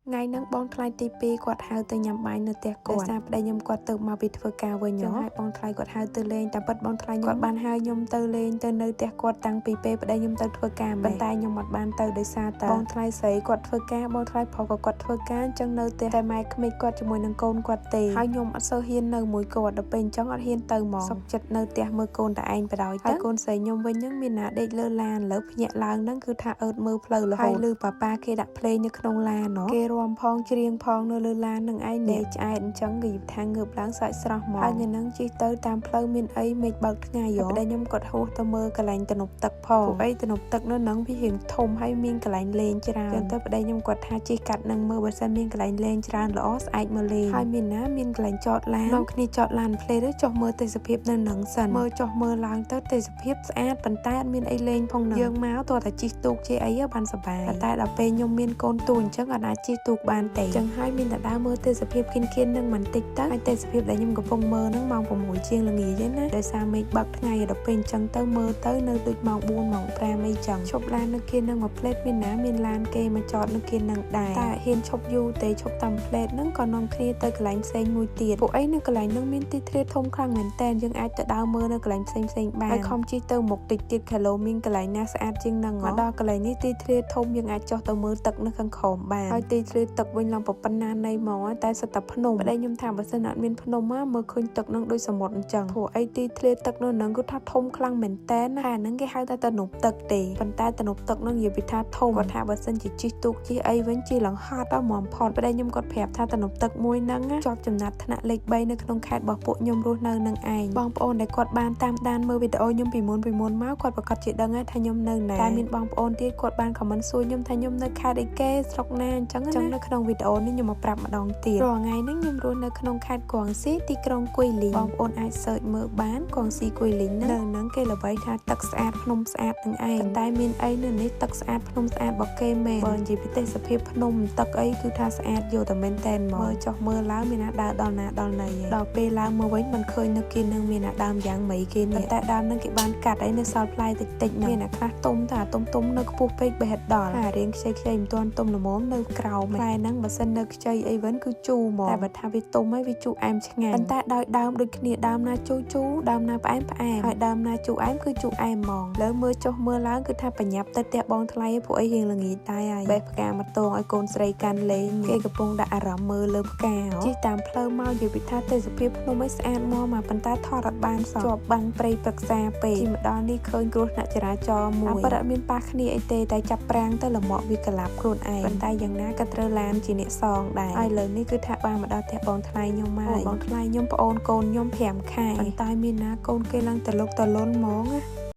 ថ្ងៃហ្នឹងបងថ្លៃទី2គាត់ហៅទៅញ៉ាំបាយនៅផ្ទះគាត់ដោយសារប្តីខ្ញុំគាត់ទៅមកពីធ្វើការវិញចឹងហើយបងថ្លៃគាត់ហៅទៅលេងតាមពិតបងថ្លៃខ្ញុំគាត់បានហៅខ្ញុំទៅលេងទៅនៅផ្ទះគាត់តាំងពីពេលប្តីខ្ញុំទៅធ្វើការប៉ុន្តែខ្ញុំអត់បានទៅដោយសារតែបងថ្លៃស្រីគាត់ធ្វើការបងថ្លៃប្រុសក៏គាត់ធ្វើការអញ្ចឹងនៅផ្ទះតែម៉ែក្មេកគាត់ជាមួយនឹងកូនគាត់ទេហើយខ្ញុំអត់សូវហ៊ាននៅមួយគាត់ដល់ពេលអញ្ចឹងអត់ហ៊ានទៅហ្មងសុខចិត្តនៅផ្ទះមើលកូនតែឯងបណ្ដោយទៅហើយកូនស្រីខ្ញុំវិញហ្នឹងមានណាដេកលើឡានឥឡូវភ្ញាក់ឡើងហ្នឹងគឺថាអើតមើលផ្លូវរហូតហើយឮប៉ាប៉ាគេដាក់ភ្លេងនៅក្នុងឡានណគេរាំផងច្រៀងផងនៅលើឡាននឹងឯងដេកឆ្អែតអញ្ចឹងគេថាងើបឡើងសាច់ស្រស់ហ្មងហើយថ្ងៃហ្នឹងជិះទៅតាមផ្លូវមានអីមេឃបើកថ្ងៃហ៎ប្តីខ្ញុំគាត់ហួសទៅមើលកន្លែងទំនប់ទឹកផងពួកអីទំនប់ទឹកនៅហ្នឹងវារៀងធំហើយមានកន្លែងលេងច្រើនចឹងទៅប្តីខ្ញុំគាត់ថាជិះកាត់នឹងមើលបើសិនមានកន្លែងលេងច្រើនល្អស្អែកមកលេងហើយមានណាមានកន្លែងចតឡាននាំគ្នាចតឡានផ្លេទៅចុះមើលទេសភាពនៅហ្នឹងសិនមើលចុះមើលឡើងទៅទេសភាពស្អាតប៉ុន្តែអត់មានអីលេងផងហ្នឹងយើងមកតើតែជិះទូកជិះអីបានសប្បាយប៉ុន្តែដល់ពេលខ្ញុំមានកូនទូអញ្ចឹងអត់អាចជិះទូកបានទេចឹងហើយមានតែដើរមើលទេសភាពគៀនគៀននឹងបន្តិចទៅហើយទេសភាពដែលខ្ញុំកំពុងមើលហ្នឹងម៉ោង6ជាងល្ងាចឯណាដោយសារមេឃបើកថ្ងៃដល់ពេលអញ្ចឹងទៅមើលទៅនៅដូចម៉ោង4ម៉ោង5អីចឹងឈប់ឡាននៅគៀននឹងមួយផ្លេតមានណាមានឡានគេមកចតនៅគៀននឹងដែរតែហ៊ានឈប់យូរទេឈប់តាមផ្លេតហ្នឹងក៏នាំគ្នាទៅកន្លែងផ្សេងមួយទៀតពួកអីនៅកន្លែងហ្នឹងមានទីធ្លាធំខ្លាំងមែនតើយើងអាចទៅដើរមើលនៅកន្លែងផ្សេងផ្សេងបានហើយខំជិះទៅមុខតិចទៀតគីឡូមានកន្លែងណាស្អាតជាងហ្នឹងមកដល់កន្លែងនេះទីធ្លាធំយើងអាចចុះទៅមើលទឹកនៅខាងក្រោមបានហើយទីធ្លាទឹកវិញឡើងប៉ុណ្ណានៃហ្មងតែសិតតែភ្នំប្តីខ្ញុំថាបើសិនអត់មានភ្នំមកមើលឃើញទឹកនឹងដូចសមុទ្រអញ្ចឹងព្រោះអីទីធ្លាទឹកនៅហ្នឹងគឺថាធំខ្លាំងមែនតើណាអាហ្នឹងគេហៅថាទំនប់ទឹកទេប៉ុន្តែទំនប់ទឹកហ្នឹងនិយាយពីថាធំគាត់ថាបើសិនជាជិះទូកជិះអីវិញជិះឡើងហត់ដល់ហ្មងផុតប្តីខ្ញុំគាត់ប្រាប់ថាទំនប់ទឹកមួយហ្នឹងជាប់ចំណាត់ថ្នាក់លេខ3នៅក្នុងខេត្តរបស់ពួកខ្ញុំរស់នៅនឹងឯងបងប្អូនដែលគាត់បានតាមដានមើលវីដេអូខ្ញុំពីមុនមកគាត់ប្រកាសជាដឹងហើយថាខ្ញុំនៅណាតែមានបងប្អូនទៀតគាត់បាន comment សួរខ្ញុំថាខ្ញុំនៅខេត្តអីគេស្រុកណាអញ្ចឹងណានៅក្នុងវីដេអូនេះខ្ញុំមកប្រាប់ម្ដងទៀតរាល់ថ្ងៃហ្នឹងខ្ញុំរស់នៅក្នុងខេត្តគួងស៊ីទីក្រុងគុយលីងបងប្អូនអាច search មើលបានគួងស៊ីគុយលីងហ្នឹងនៅហ្នឹងគេល្បីថាទឹកស្អាតភ្នំស្អាតនឹងឯងតែមានអីនៅនេះទឹកស្អាតភ្នំស្អាតរបស់គេមែនបើនិយាយពីទេសភាពភ្នំទឹកអីគឺថាស្អាតយកតែមែនតែនមកមើលចុះមើលឡើងមានណាដើរដល់ណាដល់ណីដល់ពេលឡើងមកវិញមិនឃើញនៅគេនឹងមានណាដើមយ៉ាងម៉ីគេនេះតែដើមនឹងគេបានកាត់អីនៅសល់ផ្លែតិចតិចមានណាខ្លះទុំតែទុំទុំនៅខ្ពស់ពេកបេះដល់ហើយរៀងខ្ចីខ្ចីមិនទាន់ទុំល្មមនៅក្រោមផ្លែហ្នឹងបើសិននៅខ្ចីអីវិញគឺជូរហ្មងតែបើថាវាទុំហើយវាជូរអែមឆ្ងាញ់ប៉ុន្តែដោយដើមដូចគ្នាដើមណាជូរជូរដើមណាផ្អែមផ្អែមហើយដើមណាជូរអែមគឺជូរអែមហ្មងលើមើលចុះមើលឡើងគឺថាបញ្ញាប់ទៅផ្ទះបងថ្លៃពួកអីរៀងល្ងាចដែរហើយបេះផ្កាមកតងឲ្យកូនស្រីកាន់លេងគេកំពុងដាក់អារម្មណ៍មើលលើផ្កាជិះតាមផ្លូវមកនិយាយពីថាទេសភាពភ្នំឯស្អាតមកមកប៉ុន្តែថតអត់បានសោះជាប់បាំងព្រៃព្រឹក្សាពេកជិះមកដល់នេះឃើញគ្រោះថ្នាក់ចរាចរណ៍មួយអត់មានប៉ះគ្នាអីទេតែចាប់ប្រាំងទៅលមាក់វាក្លាប់ខ្លួនឯងប៉ុន្តែយ៉ាងណាក៏ត្រូវឡានជាអ្នកសងដែរហើយលើនេះគឺថាបានមកដល់ផ្ទះបងថ្លៃខ្ញុំហើយបងថ្លៃខ្ញុំប្អូនកូនខ្ញុំ5ខែប៉ុន្តែមានណាកូនគេឡើងតលុកតលុនហ្មងណា។